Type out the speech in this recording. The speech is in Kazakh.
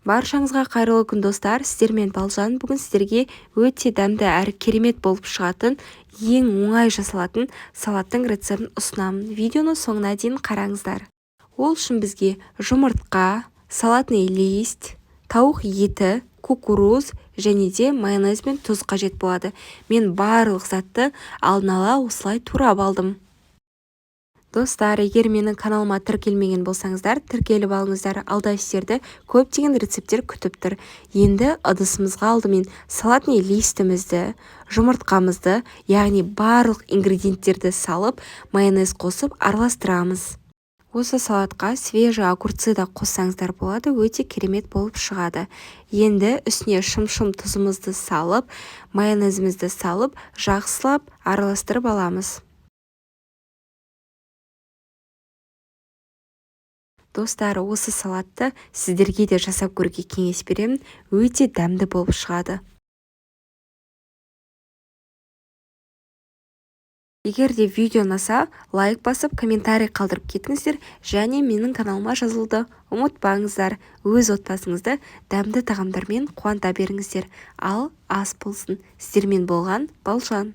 Баршаңызға қайырлы күн, достар! Сіздермен Балжан. Бүгін сіздерге өте дәмді әрі керемет болып шығатын, ең оңай жасалатын салаттың рецептін ұсынамын. Видеоны соңына дейін қараңыздар. Ол үшін бізге жұмыртқа, салатный лист, тауық еті, кукуруз және де майонез бен тұз қажет болады. Мен барлық затты алдын ала осылай турап алдым. Достар, егер менің каналыма тіркелмеген болсаңыздар, тіркеліп алыңыздар. Алда сіздерді көптеген рецепттер күтіп тұр. Енді ыдысымызға алдымен салатный листімізді, жұмыртқамызды, яғни барлық ингредиенттерді салып, майонез қосып араластырамыз. Осы салатқа свежий огурцы да қоссаңыздар болады, өте керемет болып шығады. Енді үстіне шымшым тұзымызды салып, майонезімізді салып, жақсылап араластырып аламыз. Достар, осы салатты сіздерге де жасап көруге кеңес беремін, өте дәмді болып шығады. Егер де видео ұнаса, лайк басып, комментарий қалдырып кетіңіздер және менің каналыма жазылуды ұмытпаңыздар. Өз отбасыңызды дәмді тағамдармен қуанта беріңіздер. Ал ас болсын. Сіздермен болған Балжан.